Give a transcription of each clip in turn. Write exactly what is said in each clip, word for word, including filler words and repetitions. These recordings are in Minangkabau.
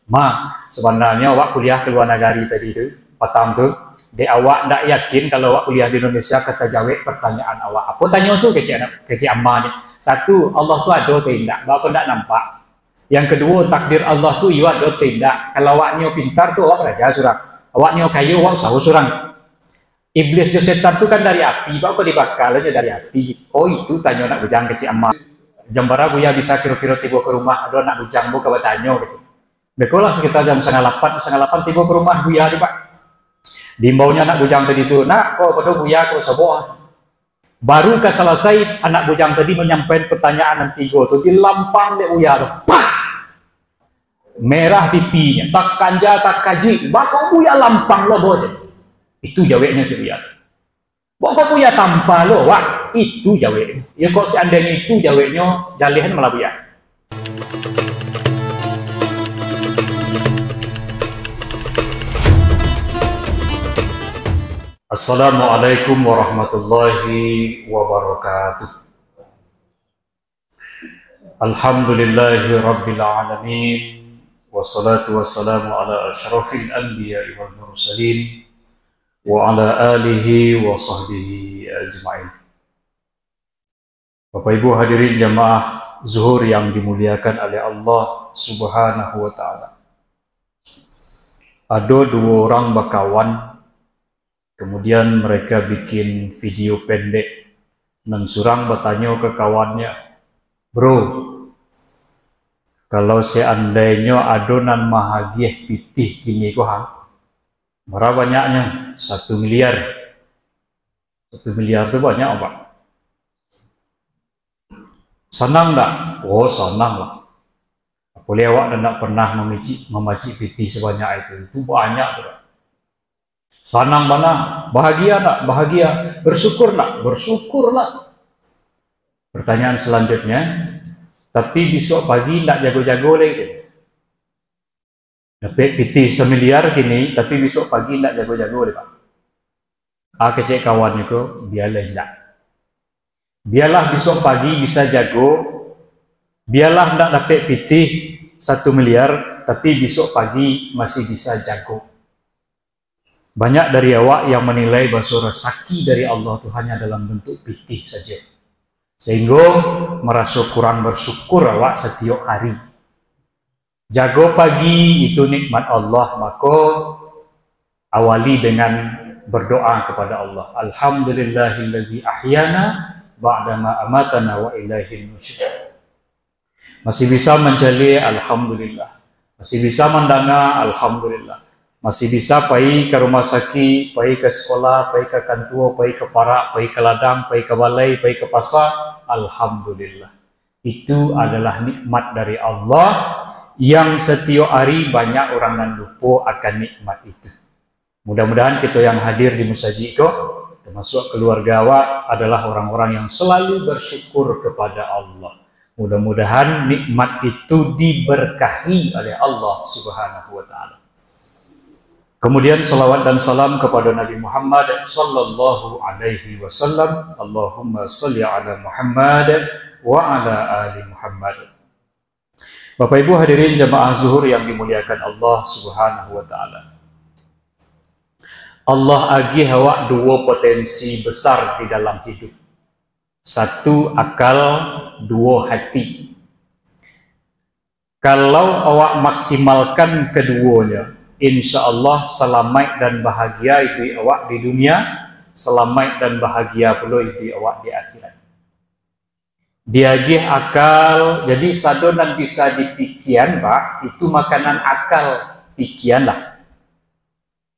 Ma, sabananyo awak kuliah ka lua nagari tadi tu, patang tu, dek awak ndak yakin kalau awak kuliah di Indonesia ka tajawek pertanyaan awak. Apo tanyo tu, kecek anak, kecek ama ni? Satu, Allah tu ado atau indak? Baa kok ndak nampak? Yang kaduo, takdir Allah tu iyo ado atau indak? Kalau awak nio pintar tu awak baraja surang. Awak nio kayo awak usaho surang. Iblis jo setan tu kan dari api, baa kok dibaka lo nyo dari api? Oh, itu tanyo anak bujang kecek ama. Jam bara Buya bisa kiro-kiro tibo ka rumah, ado anak bujang bo ka batanyo gitu. Beko lah sekitar jam satangah lapan, satangah lapan tibo ka rumah Buya di, Pak. Diimbaunyo anak bujang tadi tu, "Nak, ko pado Buya ka basobok." Baru ka salasai anak bujang tadi manyampaian pertanyaan nan tigo tu, dilampang dek Buya tu. Pah! Merah pipinyo, takanja, takajuik, "Baa kok Buya lampang lo bo je?" Itu jaweknyo si Buya. "Baa kok Buya tampa lo, wak?" Itu jaweknyo. Yo kok seandainyo itu jaweknyo, jaleh malah Buya. Assalamualaikum warahmatullahi wabarakatuh. Alhamdulillahi rabbil alamin. Wassalatu wassalamu ala asyrafil anbiya'i wal mursalin, wa ala alihi wa sahbihi ajma'in. Bapak Ibu hadirin jamaah zuhur yang dimuliakan oleh Allah Subhanahu wa Ta'ala. Ado duo urang bakawan, kemudian mereka bikin video pendek. Nan surang batanyo ka kawannya, "Bro, kalau seandainyo ado nan maagiah pitih kini ko ha, bara banyaknyo?" "Satu miliar." Satu miliar tu banyak, Pak. "Sanang ndak?" "Oh, sanang lah. Apolai awak nan ndak pernah mamicik, mamacik pitih sabanyak itu. Itu banyak tu, Pak." "Sanang bana. Bahagia ndak?" "Bahagia." "Bersyukur ndak?" "Bersyukur lah." Pertanyaan selanjutnya, "Tapi bisuak pagi ndak jago-jago lai?" Dapek pitih samiliar kini, tapi bisuak pagi ndak jago-jago lai, Pak. Ah, kecek kawan ko, "Bialah indak. Bialah bisuak pagi bisa jago, bialah ndak dapek pitih satu miliar, tapi bisuak pagi masih bisa jago." Banyak dari awak yang menilai bahwa rasaki dari Allah tu hanya dalam bentuk pitih saja. Sehingga maraso kurang bersyukur awak setiap hari. Jago pagi itu nikmat Allah, mako awali dengan berdoa kepada Allah. "Alhamdulillahillazi ahyana ba'dama amatana wa ilaihin nusyur." Masih bisa mancaliak, alhamdulillah. Masih bisa mandanga, alhamdulillah. Masih bisa pai ka rumah sakik, pai ka sekolah, pai ka kantua, pai ka parak, pai ka ladang, pai ka balai, pai ka pasa, alhamdulillah. Itu adalah nikmat dari Allah yang setiap hari banyak orang nan lupo akan nikmat itu. Mudah-mudahan kita yang hadir di masajid ko, termasuk keluarga awak, adalah orang-orang yang selalu bersyukur kepada Allah. Mudah-mudahan nikmat itu diberkahi oleh Allah Subhanahu wa Ta'ala. Kemudian, salawat dan salam kepada Nabi Muhammad sallallahu alaihi wasallam. Allahumma salli ala Muhammad wa ala ali Muhammad. Bapak Ibu hadirin jamaah zuhur yang dimuliakan Allah Subhanahu wa Ta'ala. Allah agih awak duo potensi besar di dalam hidup. Satu akal, duo hati. Kalau awak maksimalkan keduonyo, insya Allah salamaik dan bahagia iduik awak di dunia, salamaik dan bahagia pulo iduik awak di akhirat. Diagih akal, jadi sado nan bisa dipikian, Pak, itu makanan akal, pikianlah.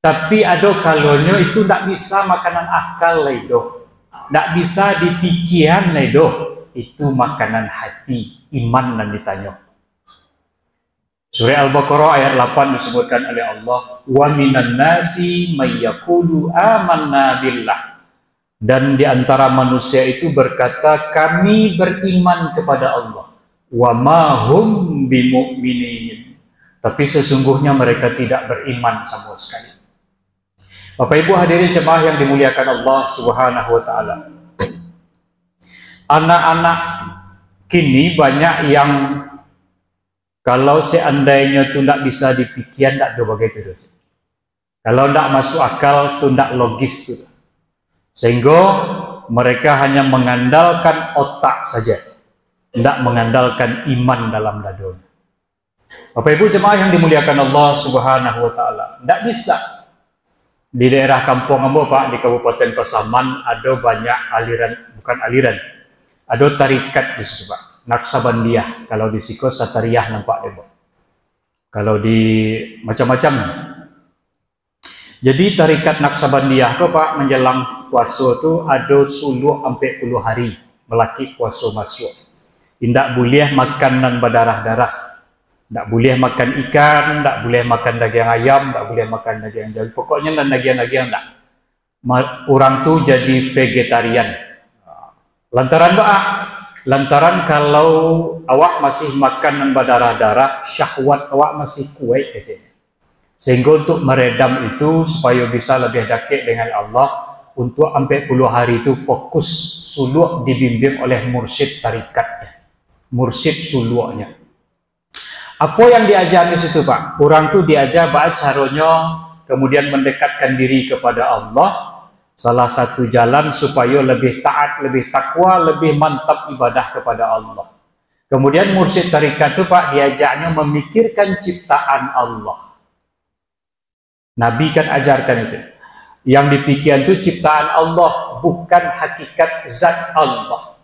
Tapi ado kalonyo itu ndak bisa makanan akal lai doh. Ndak bisa dipikian lai doh. Itu makanan hati, iman nan ditanyo. Surah Al-Baqarah ayat lapan disebutkan oleh Allah, "Wa minan nasi may yaqulu amanna billah." Dan di antara manusia itu berkata, "Kami beriman kepada Allah." "Wa ma hum bimu'minin." Tapi sesungguhnya mereka tidak beriman sama sekali. Bapak Ibu hadirin jemaah yang dimuliakan Allah Subhanahu wa Ta'ala. Anak-anak kini banyak yang Kalau seandainyo tu ndak bisa dipikian, ndak ado bagai tu doh. Kalau ndak masuk akal, tu ndak logis tu. Sehingga mereka hanya mengandalkan otak saja, ndak mengandalkan iman dalam dadonyo. Bapak Ibu jemaah yang dimuliakan Allah Subhanahu wa Ta'ala, ndak bisa. Di daerah kampuang ambo, Pak, di Kabupaten Pasaman, ado banyak aliran, bukan aliran, ado tarikat di situ, Pak. Naksabandiah, kalau di siko Satariah nampak dek ambo. Kalau di macam-macam. Jadi, tarikat Naksabandiah ko, Pak, manjalang puaso tu ado suluak ampek puluah hari, malakik puaso masuak. Indak buliah makan nan badarah-darah. Ndak buliah makan ikan, ndak buliah makan dagiang ayam, ndak buliah makan dagiang jawi. Pokoknyo nan dagiang-dagiang ndak. Ma-, urang tu jadi vegetarian. Lantaran baa? Lantaran kalau awak masih makan nan badarah-darah, syahwat awak masih kuaik, keceknyo. Sehingga untuk meredam itu, supaya bisa lebih dakek dengan Allah, untuk ampek puluah hari tu fokus suluak dibimbing oleh mursyid tarikatnya, mursyid suluaknya. Apo yang diaja di situ, Pak? Urang tu diaja baa caronyo kemudian mendekatkan diri kepada Allah. Salah satu jalan supayo lebih taat, lebih takwa, lebih mantap ibadah kepada Allah. Kemudian mursyid tarikat tu, Pak, diajaknyo memikirkan ciptaan Allah. Nabi kan ajarkan itu. Yang dipikian tu ciptaan Allah, bukan hakikat zat Allah.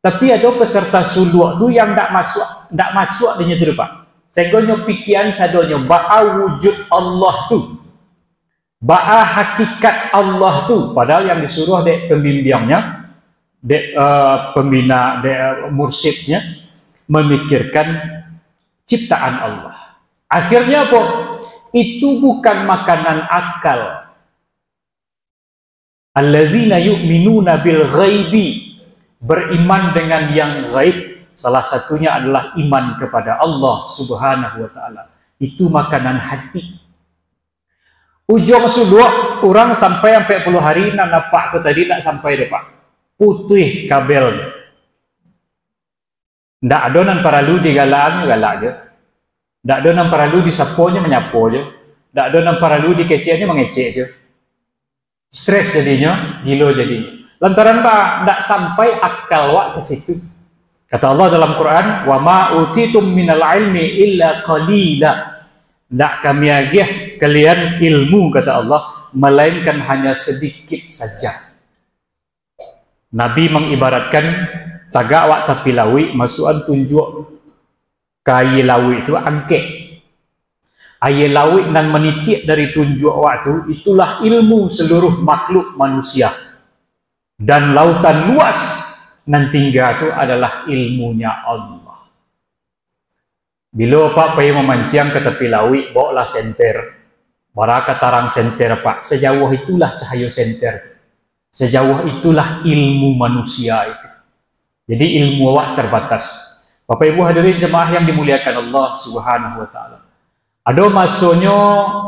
Tapi ado peserta suluak tu yang ndak masuak, ndak masuak dinyo tu, Pak. Sehingga nyo pikian sadonyo, baa wujud Allah tu. Baa hakikat Allah tu. Padahal yang disuruh dek pembimbingnya, dek, eh, pembina, dek, eh, mursyidnya, memikirkan ciptaan Allah. Akhirnya apa? Itu bukan makanan akal. Allazina yu'minuna bil ghaibi, beriman dengan yang gaib. Salah satunya adalah iman kepada Allah Subhanahu wa Ta'ala. Itu makanan hati. Ujung suluak, urang sampai ampek puluah hari, nan apak tu tadi ndak sampai dek apak. Putuih kabel. Ndak ado nan paralu digalak-an, nyo galak je. Ndak ado nan paralu disapo, nyo manyapo je. Ndak ado nan paralu dikecek, nyo mangecek je. Stres jadinyo, gilo jadinyo. Lantaran ba, ndak sampai akal wak ka situ. Kata Allah dalam Quran, "Wa ma utitum minal ilmi illa qalila." Ndak Kami agiah kalian ilmu, kata Allah, melainkan hanya sedikit saja. Nabi mangibaratkan, tagak awak tapi lauik, masuakan tunjuak ka aia lauik tu, angkek. Aia lauik nan manitiak dari tunjuak awak tu, itulah ilmu seluruh makhluk manusia. Dan lautan luas nan tingga tu adalah ilmunya Allah. Bilo apak pai mamanciang ka tapi lauik, baoklah senter. Bara ka tarang senter apak, sajauah itulah cahayo senter. Sajauah itulah ilmu manusia itu. Jadi, ilmu awak terbatas. Bapak Ibu hadirin jemaah yang dimuliakan Allah Subhanahu wa Ta'ala. Ado masonyo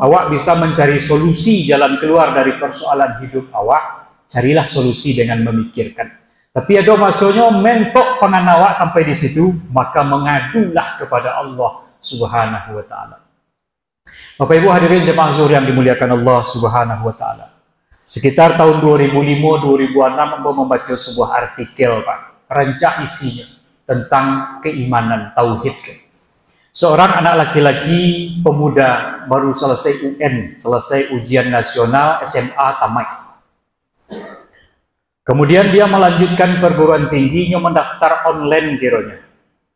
awak bisa mancari solusi, jalan keluar dari persoalan hidup awak, carilah solusi dengan memikirkan. Tapi ado masonyo mentok pangan awak sampai di situ, maka mangadulah kepada Allah Subhanahu wa Ta'ala. Bapak Ibu hadirin jemaah Zuhur yang dimuliakan Allah Subhanahu wa Ta'ala. Sekitar tahun dua ribu lima, dua ribu enam, ambo mambaco sebuah artikel, Pak. Rancak isinyo tentang keimanan, tauhid. Seorang anak laki-laki pemuda baru selesai U N, selesai ujian nasional S M A tamat. Kemudian dia melanjutkan perguruan tinggi, nyo mendaftar online kironyo.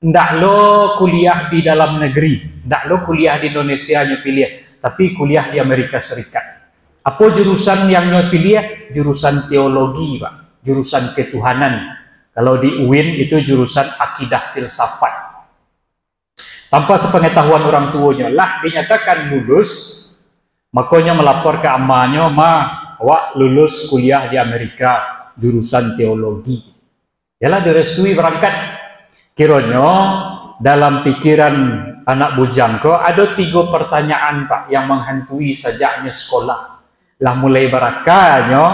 Ndak lo kuliah di dalam negeri, ndak lo kuliah di Indonesia nyo piliah, tapi kuliah di Amerika Serikat. Apo jurusan yang nyo piliah? Jurusan teologi, Pak. Jurusan ketuhanan. Kalau di U I N itu jurusan akidah filsafat. Tanpa sepengetahuan orang tuonyo, lah dinyatakan lulus, mako nyo melapor ka amanyo, "Ma, awak lulus kuliah di Amerika, jurusan teologi." Yalah, direstui berangkat. Kironyo, dalam pikiran anak bujang ko, ado tigo pertanyaan, Pak, yang menghantui sajaknyo sekolah. Lah mulai barakanyo,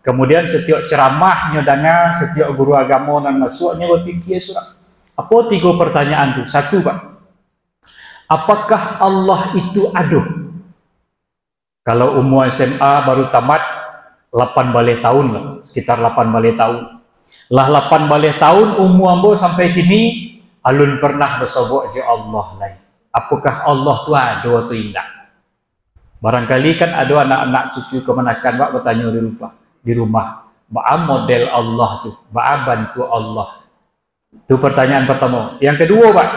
kemudian setiok ceramah nyo danga, setiok guru agamo nan masuak, nyo bapikia surang. Apo tigo pertanyaan tu? Satu, Pak. Apakah Allah itu ado? Kalau umua S M A baru tamat, lapan baleh tahun lah, sekitar lapan baleh tahun. Lah lapan baleh tahun umua ambo sampai kini, alun pernah basobok jo Allah lai. Apakah Allah tu ado atau indak? Barangkali kan ado anak-anak cucu kamanakan wak batanyo di rumah, di rumah, "Baa model Allah tu? Baa bantuak Allah?" Itu pertanyaan pertama. Yang kedua, Pak,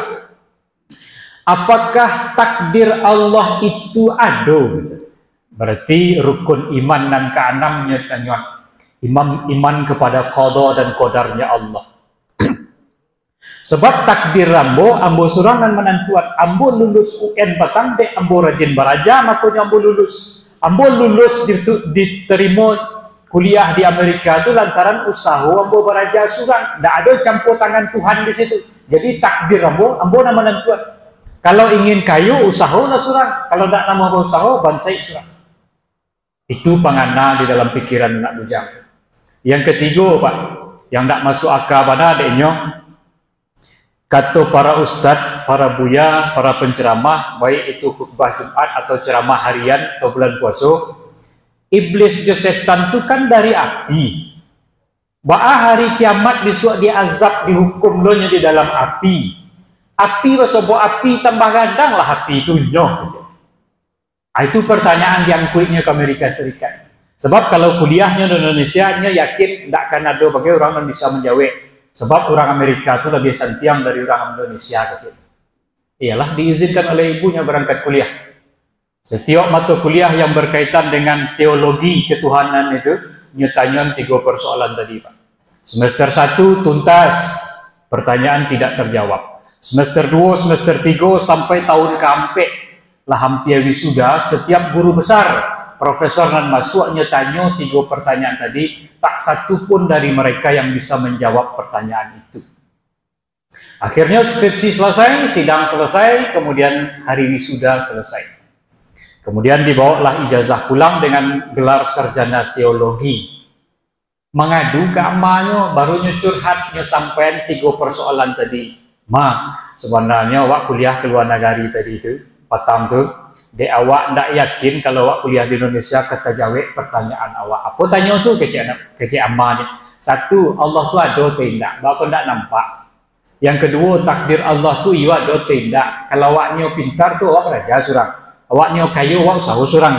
apakah takdir Allah itu ado? Berarti rukun iman nan kaanam nyo tanyo. Iman, iman kepada qada dan qadarnya Allah. Sebab takdir ambo, ambo surang nan manantuan. Ambo lulus U N patang dek ambo rajin baraja, makonyo ambo lulus. Ambo lulus di, diterimo kuliah di Amerika tu lantaran usaho ambo baraja surang. Ndak ado campur tangan Tuhan di situ. Jadi takdir ambo, ambo nan manantuan. Kalau ingin kayo, usaholah surang. Kalau ndak namuah bausaho, bansai surang. Itu pangana di dalam pikiran anak bujang. Yang ketigo, Pak, yang ndak masuk aka bana dek inyo, kato para ustad, para buya, para penceramah, baik itu khutbah Jumat atau ceramah harian atau bulan puaso, iblis jo setan tu kan dari api. Baa hari kiamat bisuak diazab, dihukum lo nyo di dalam api? Api basobok api, tambah gadang lah api tu nyo. Ah, itu pertanyaan diangkuiknyo ke Amerika Serikat. Sebab kalau kuliahnyo di Indonesia, nyo yakin ndak akan ado bagai urang nan bisa manjawek. Sebab urang Amerika tu labiah santiang dari urang Indonesia, kato. Iyalah, diizinkan oleh ibunya berangkat kuliah. Setiap mata kuliah yang berkaitan dengan teologi ketuhanan itu, nyo tanyoan tigo persoalan tadi, Pak. Semester satu tuntas, pertanyaan tidak terjawab. Semester dua, semester tiga, sampai tahun kaampek, lah hampir wisuda, setiap guru besar, profesor nan masuak nyo tanyo tigo pertanyaan tadi, tak satu pun dari mereka yang bisa menjawab pertanyaan itu. Akhirnya skripsi selesai, sidang selesai, kemudian hari wisuda selesai. Kemudian dibawalah ijazah pulang dengan gelar sarjana teologi. Mangadu ka amanyo, baru nyo curhat, nyo sampaian tigo persoalan tadi. "Ma, sebenarnyo awak kuliah ka lua nagari tadi tu, patang tu, dek awak ndak yakin kalau awak kuliah di Indonesia ka tajawek pertanyaan awak." "Apo tanyo tu?" kecek anak, kecek amanyo. "Satu, Allah tu ado atau indak? Baa kok ndak nampak?" Yang kaduo, takdir Allah tu iyo ado atau indak? Kalau awaknyo pintar tu awak baraja surang. Awaknyo kayo, awak usaho surang.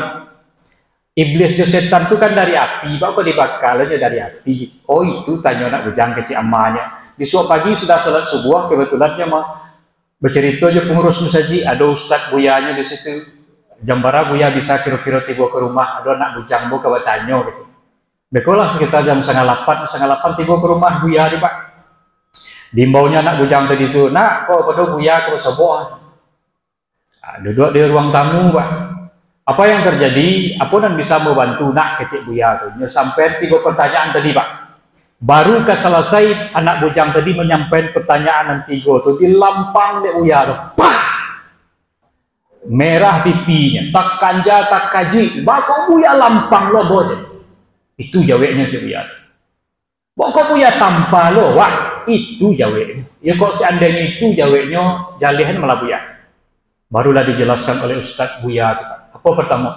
Iblis jo setan tu kan dari api, baa kok dibaka lo nyo dari api? Oh, itu tanyo anak bujang kecek amanyo. Bisuak pagi sudah salat subuah, kebetulan nyo ma-, bacarito jo pangurus masajik, ado ustad buyanyo di situ. "Jam bara buya bisa kiro-kiro tibo ka rumah, ado anak bujang ambo ka batanyo," gitu. Beko lah sekitar jam satangah lapan, satangah lapan tibo ka rumah buya tu, Pak. Diimbaunyo anak bujang tadi tu, "Nak, ko pado buya ka basobok." Ah, duduak di ruang tamu, Pak. "Apa yang terjadi? Apo nan bisa ambo bantu, Nak?" kecek buya tu. Nyo sampaian tigo pertanyaan tadi, Pak. Baru ka salasai anak bujang tadi manyampaian pertanyaan nan tigo tu, dilampang dek buya tu. Pah! Merah pipinyo, takanja, takajuik, "Baa kok buya lampang lo ambo?" je. Itu jaweknyo, cek buya tu. "Baa kok buya tampa lo awak?" Itu jaweknyo. Ya, kok seandainyo itu jaweknyo, jaleh malah buya. Barulah dijelaskan oleh ustad buya tu, Pak. Apo pertamo?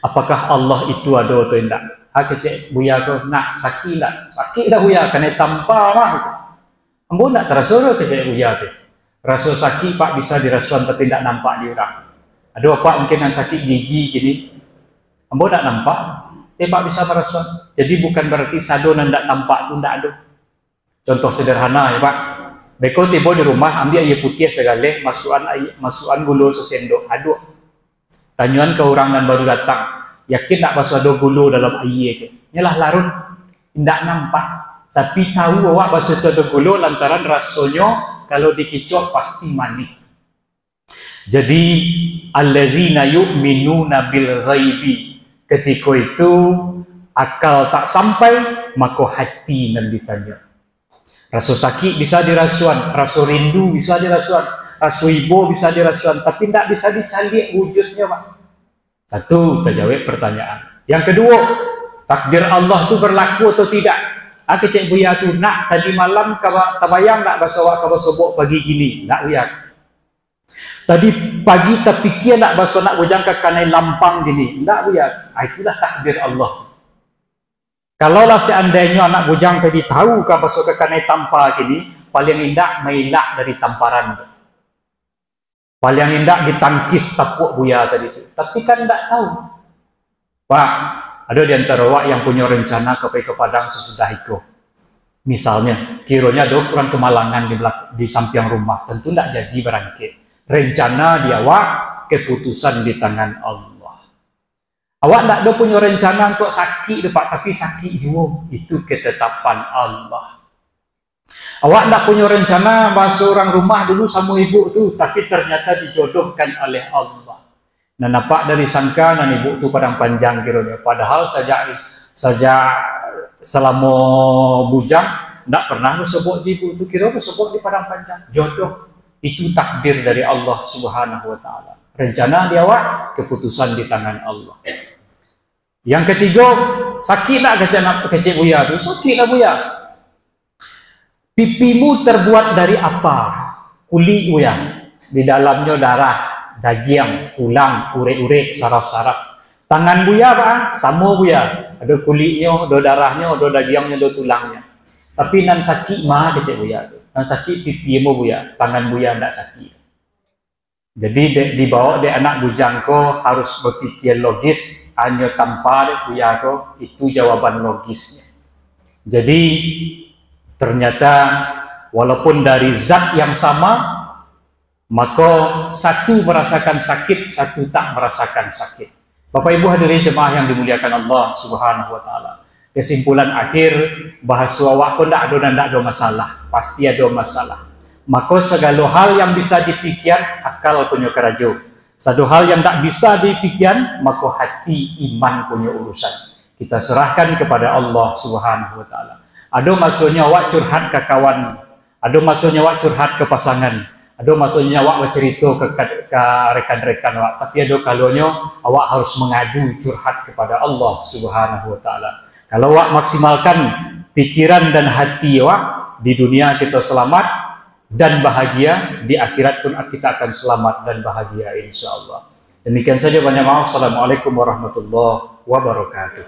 "Apakah Allah itu ado atau indak?" Ah, kecek buya ko, "Nak, sakik lah. Sakik lah buya, kanai tampa mah," gitu. "Ambo ndak taraso doh," kecek buya tu. "Raso sakik, Pak, bisa dirasuan tapi ndak nampak di urang. Ado, Pak, mungkin nan sakik gigi kini. Ambo ndak nampak, eh, Pak bisa marasuan. Jadi bukan berarti sado nan ndak tampak tu ndak ado." Contoh sederhana ya, Pak. Beko tibo di rumah, ambiak aia putiah sagaleh, masuakan aia, masuakan gulo sasendok, aduk. Tanyoan ka urang nan baru datang, "Yakin ndak baso ado gulo dalam aia ko?" Nyo lah larut, indak nampak. Tapi tahu awak baso tu ado gulo lantaran rasonyo kalau dikicuak pasti manih. Jadi, "Alladzina yu'minuna bil ghaibi." Katiko itu, akal tak sampai, mako hati nan ditanyo. Raso sakik bisa dirasuan, raso rindu bisa dirasuan, raso ibo bisa dirasuan, tapi ndak bisa dicaliak wujudnyo, Pak. Satu, tajawek pertanyaan. Yang kaduo, takdir Allah tu berlaku atau tidak? Ah, kecek buya tu, "Nak, tadi malam ka ba-, tabayang ndak baso awak ka basobok pagi kini?" Ndak, buya. Tadi pagi tapikia ndak baso anak bujang ka kanai lampang kini? Ndak, Buya. Ah, itulah takdir Allah. Kalaulah seandainyo anak bujang tadi tahu ka baso ka kanai tampa kini, paliang indak mailak dari tamparan tu. Paliang indak ditangkis tapuak Buya tadi tu. Tapi kan ndak tahu. Pak, ado di antaro awak yang punyo rencana ka pai ka Padang sasudah iko. Misalnyo, kironyo ado urang kamalangan di balak-, di sampiang rumah, tantu ndak jadi barangkek. Rencana di awak, keputusan di tangan Allah. Awak ndak ado punyo rencana untuak sakik tu, Pak, tapi sakik juo. Itu ketetapan Allah. Awak ndak punyo rencana baso urang rumah dulu samo ibuk tu, tapi ternyata dijodohkan oleh Allah. Nan apak dari sangka, nan ibuk tu Padang Panjang kironyo. Padahal sajak, sajak salamo bujang, ndak pernah basobok di ibuk tu, kiro basobok di Padang Panjang. Jodoh, itu takdir dari Allah Subhanahu wa Ta'ala. Rencana di awak, keputusan di tangan Allah. Yang katigo, sakik ndak kecek, kecek Buya tu? Sakik lah, Buya. Pipimu terbuat dari apa? Kulik, Buya. Di dalamnyo darah, dagiang, tulang, urek-urek, saraf-saraf. Tangan Buya, Pak, samo, Buya. Ado kuliknyo, ado darahnyo, ado dagiangnyo, ado tulangnyo. Tapi nan sakik ma, kecek Buya tu. Nan sakik pipimu, Buya. Tangan Buya ndak sakik. Jadi, dek, dibaok dek anak bujang ko harus bapikia logis, hanyo tampa dek Buya ko, itu jawaban logisnyo. Jadi, ternyata walaupun dari zat yang sama, mako satu marasakan sakit, satu tak marasakan sakit. Bapak Ibu hadirin jemaah yang dimuliakan Allah Subhanahu wa Ta'ala. Kesimpulan akhir, bahaso awak ko ndak ado nan ndak ado masalah. Pasti ado masalah. Mako, sagalo hal yang bisa dipikian, akal punyo karajo. Sado hal yang ndak bisa dipikian, mako hati iman punyo urusan. Kita serahkan kepada Allah Subhanahu wa Ta'ala. Ado masonyo awak curhat ka kawan, ado masonyo awak curhat ka pasangan, ado masonyo awak bacarito ka, ka, ka rekan-rekan awak, tapi ado kalonyo awak harus mangadu curhat kepada Allah Subhanahu wa Ta'ala. Kalau awak maksimalkan pikiran dan hati awak, di dunia kita selamat dan bahagia, di akhirat pun kita akan selamat dan bahagia, insya Allah. Demikian saja, banyak maaf. Assalamualaikum warahmatullahi wabarakatuh.